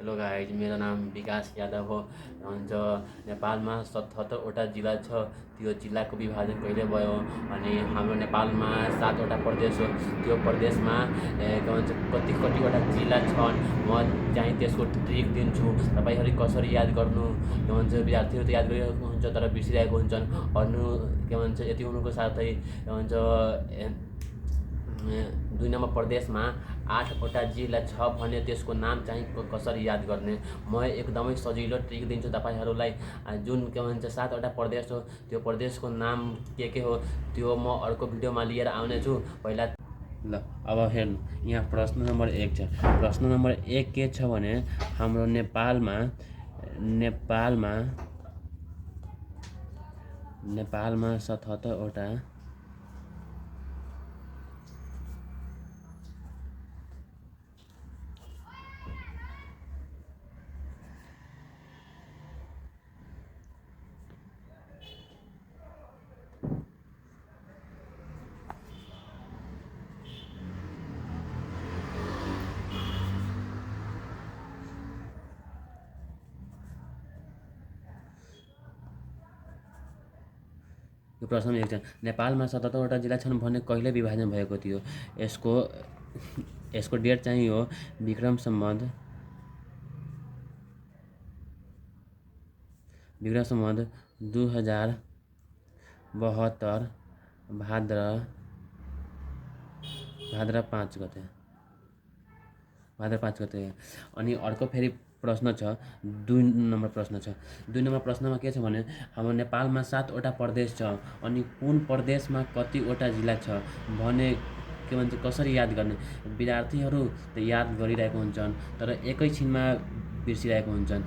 Hello guys, मेरो नाम विकास यादव हो। हुन्छ नेपालमा 77वटा जिल्ला छ। त्यो जिल्लाको विभाजन कहिले भयो अनि हाम्रो नेपालमा 7वटा प्रदेश हो। त्यो प्रदेशमा के भन्छ कतिवटा जिल्ला छन्, म चाहिँ त्यसको ट्रिक दिन्छु। तपाईँहरू कसरी याद गर्नु के भन्छ, विद्यार्थीहरू त याद गरिरहेको हुन्छ तर बिर्सिरहेको हुन्छन्। अरू के भन्छ यति हुनुको साथै के भन्छ 2 नम्बर प्रदेशमा 8वटा जिल्ला छ भने त्यसको नाम चाहिँ कसरी याद गर्ने, म एकदमै सजिलो ट्रिक दिन्छु तपाईँहरूलाई। जुन के भन्छ 7वटा प्रदेश हो त्यो प्रदेशको नाम के हो त्यो म अर्को भिडियोमा लिएर आउनेछु। पहिला ल अब हेर्नु, यहाँ प्रश्न नम्बर 1 छ। प्रश्न नम्बर 1 के छ भने हाम्रो नेपालमा 77वटा यो प्रश्नमा 1 छ। नेपालमा 77वटा जिल्ला छन् भने कहिले विभाजन भएको थियो? यसको डेट चाहिँ हो विक्रम सम्वत 2072 भाद्र 5 गते। अनि अर्को फेरि प्रश्न छ, 2 नम्बर प्रश्न छ। 2 नम्बर प्रश्नमा के छ भने हाम्रो नेपालमा 7वटा प्रदेश छ अनि कुन प्रदेशमा कतिवटा जिल्ला छ भने के भन्छ कसरी याद गर्ने? विद्यार्थीहरू त याद गरिरहेको हुन्छन् तर एकैछिनमा बिर्सिरहेको हुन्छन्।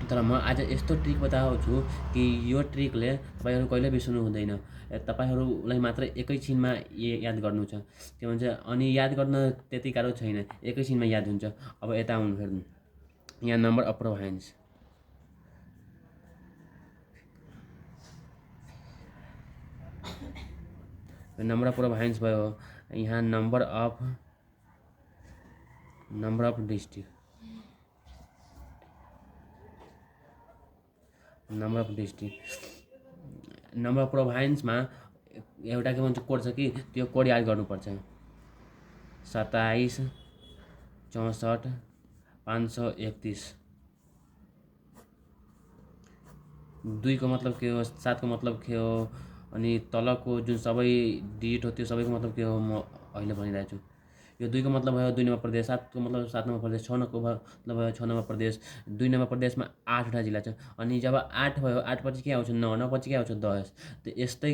तर म आज यस्तो ट्रिक बताउँछु कि यो ट्रिकले तपाईँहरू कहिले बिर्सनु हुँदैन। तपाईँहरूलाई मात्र एकैछिनमा याद गर्नु छ के भन्छ। अनि याद गर्न त्यति गाह्रो छैन, एकैछिनमा याद हुन्छ। अब यता आउनु हेर्नु, यहाँ नम्बर अफ प्रोभिन्स भयो। यहाँ number of district, number of प्रोभिन्समा एउटा के भन्छ कोड छ कि त्यो कोड याद गर्नुपर्छ। 27 64 531। 2 को मतलब के हो, 7 को मतलब के हो, अनि तलको जुन सबै डिजिट हो त्यो सबैको मतलब के हो म अहिले भनिरहेको छु। यो 2 को मतलब भयो 2 नम्बर प्रदेश, 7 को मतलब 7 नम्बर प्रदेश, 6 को मतलब भयो 6 नम्बर प्रदेश। 2 नम्बर प्रदेशमा 8वटा जिल्ला छ अनि जब 8 भयो 8 पछि के आउँछ 9, 9 पछि के आउँछ 10। त यस्तै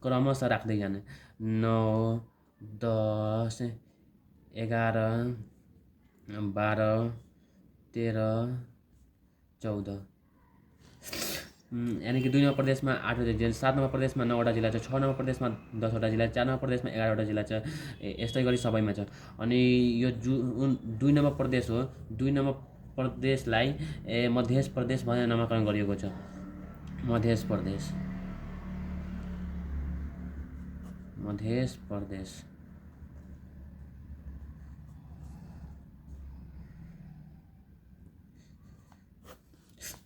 क्रमशः राख्दै जाने 9 10 11 12 13 14। यानि कि 2 नम्बर प्रदेशमा 8वटा जिल्ला, 7 नम्बर प्रदेशमा 9वटा जिल्ला छ, 6 नम्बर प्रदेशमा 10वटा जिल्ला, 4 नम्बर प्रदेशमा 11वटा जिल्ला छ। यस्तै गरी सबैमा छ। अनि यो जुन 2 नम्बर प्रदेश हो, 2 नम्बर प्रदेशलाई मध्य प्रदेश भनेर नामाकरण गरिएको छ। मध्य प्रदेश।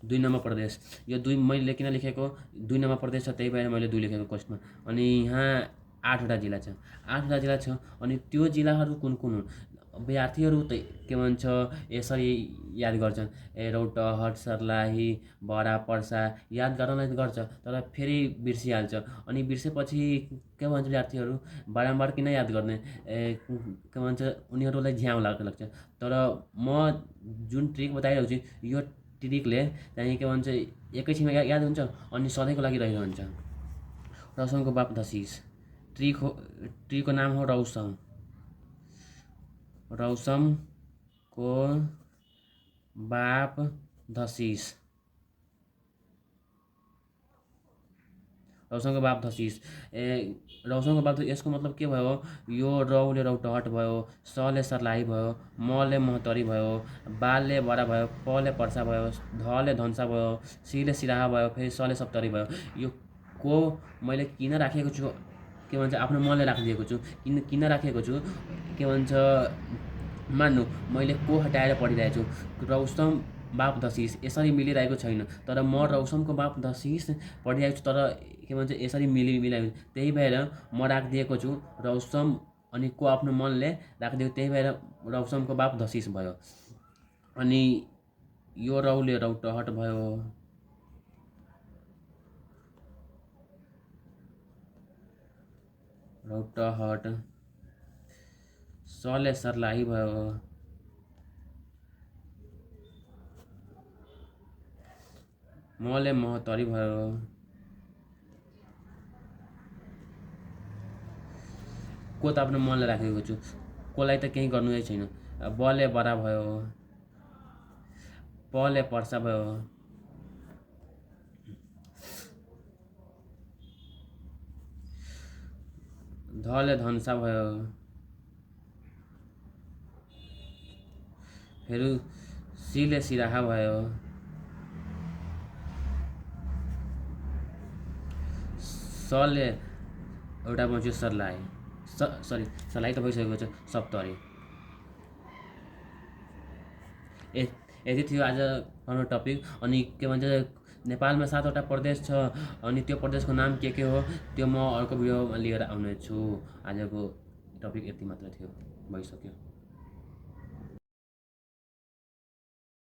2 नम्बर प्रदेश, यो 2 मैले किन लेखेको 2 नम्बर प्रदेश छ त्यही भएर मैले 2 लेखेको क्वेश्चनमा। अनि यहाँ 8वटा जिल्ला छ अनि त्यो जिल्लाहरू कुन कुन हुन्? विद्यार्थीहरू त के भन्छ यसरी याद गर्छन्, रौतहट, सर्लाही, बडा, पर्सा याद गर्नलाई गर्छ तर फेरि बिर्सिहाल्छ। अनि बिर्सेपछि के भन्छ विद्यार्थीहरू बारम्बार किन याद गर्ने, के भन्छ उनीहरूलाई झ्याउ लाग्छ। तर म जुन ट्रिक बताइरहेको छु यो ट्रिकले चाहिँ के भन्छ एकैछिनमा याद हुन्छ अनि सधैँको लागि रहिरहन्छ। रौसमको बाप दशिष, ट्रिकको नाम हो रौसमको बाप दशिष। रौसमको बाप दशिष यसको मतलब के भयो? यो रौले रौतहट भयो, सले सर्लाही भयो, मले महतरी भयो, बाले बडा भयो, पले पर्सा भयो, धले धन्सा भयो, सिले सिराहा भयो, फेरि सले सप्तरी भयो। यो को मैले किन राखेको छु के भन्छ आफ्नो मनले राखिदिएको छु। किन राखेको छु के भन्छ मान्नु मैले को हटाएर पढिरहेको छु, रौसम बाप दशिष यसरी मिलिरहेको छैन, तर म रौसमको बाप दशिष पढिरहेको छु, तर के भन्छ यसरी मिलाएको छु। त्यही भएर म राखिदिएको छु रौसम अनि को आफ्नो मनले राखिदिएको, त्यही भएर रौसमको बाप दशिष भयो। अनि यो रौले रौटहट भयो। रौटहट। सले सर्लाही भयो। मले महतरी भयो। को त आफ्नो मनलाई राखेको छु, कोलाई त केही गर्नु छैन। बले बरा भयो। पले पर्सा भयो। धले धन्सा भयो। फेरि सिले सिराहा भयो। सले एउटा बच्यो सर्लाही, सरी सर्लाही त भइसकेको छ, सप्तरी। यति थियो आज हाम्रो टपिक। अनि के भन्छ नेपालमा 7वटा प्रदेश छ, अनि त्यो प्रदेशको नाम के हो त्यो म अर्को भिडियोमा लिएर आउने छु। आजको टपिक यति मात्र थियो, भइसक्यो।